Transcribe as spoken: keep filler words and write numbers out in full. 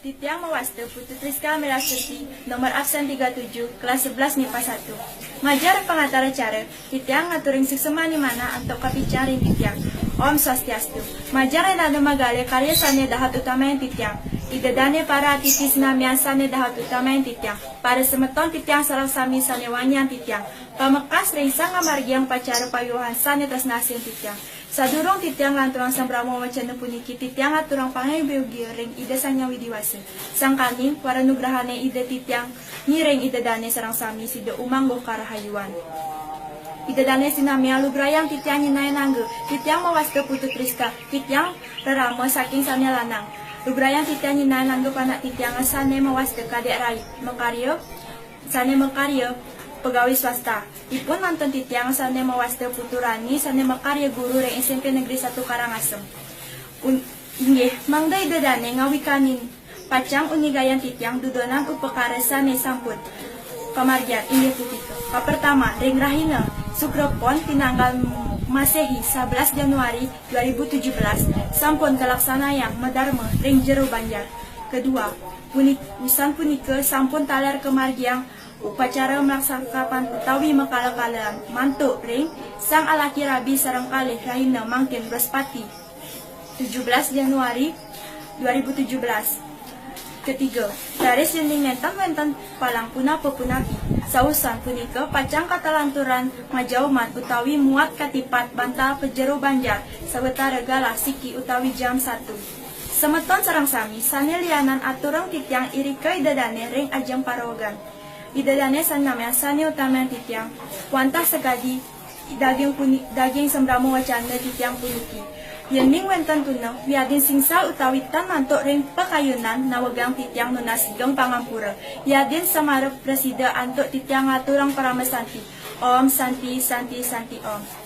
Titiang mawasta Putu Triska Melastuti, nomor absen tiga tujuh, kelas sebelas MIPA satu. Majar pangatar acara, titiang ngaturing suksma nimbahna antuk kapicang ring titiang. Om Swastiastu. Majeng ring dane magalih karya sane dahat utamain titiang. Ida dane para atiti sinamian sane dahat utamain titiang. Para semeton titiang sareng sami sane wangiang titiang. Pamekas ring sang ngamargiang upacara pawiwahan sane tresnasin titiang. Sadurung titiang nglanturang sambrama wacana puniki, titiang aturang pangayogi ring Ida Sang Hyang Widi Wasa. Sangkaning wara nugrahane Ida titiang ngiring Ida dane sareng sami sida umangguh karahayuan. Ida dane sinamian lugrayang titiang nyinain angga, titiang mawasta Putu Triska, titiang rerama saking sane lanang. Lugrayang titiang nyinain angga panak titiang sane mawasta Kadek Rai, makarya, sane makarya pegawai swasta. Ipun mantun titiang sane mawasta Putu Rani sane makarya guru ring S M P Negeri satu Karangasem. Un-, inggih, mangda Ida dane ngawikanin pacang unigayang titiang dudonan upakara sane sampun kamargiang inggih punika. Kapertama, ring rahina Sukra Pon tinanggal Masehi sebelas Januari dua ribu tujuh belas sampun kalaksanayang madarma ring jero banjar. Kedua, puni-, wusan punika sampun taler kamargiang upacara malaksanakan utawi makala-kalaan mantuk ring sang alaki rabi sareng kalih rahina mangkin Wrespati, tujuh belas Januari dua ribu tujuh belas. Ketiga, raris yening nenten wenten palang punapa punapi. Sausan punika pacang katalanturan majauman utawi muat katipat bantal ka jero banjar sawatara galah siki utawi jam satu. Semeton sareng sami sane lianan aturang titiang irika Ida dane ring ajeng paraogan. Ida dane sane namian sane utamain titiang, wantah sakadi daging puni-, daging sambrama wacana titiang puniki. Yening wenten tuna, wiadin sing sal utawi tan mantuk ring pakayunan, nawegang titiang nunas geng pangampura. Yadin samara prasida antuk titiang ngaturang parama santi. Om Santi, Santi, Santi Om.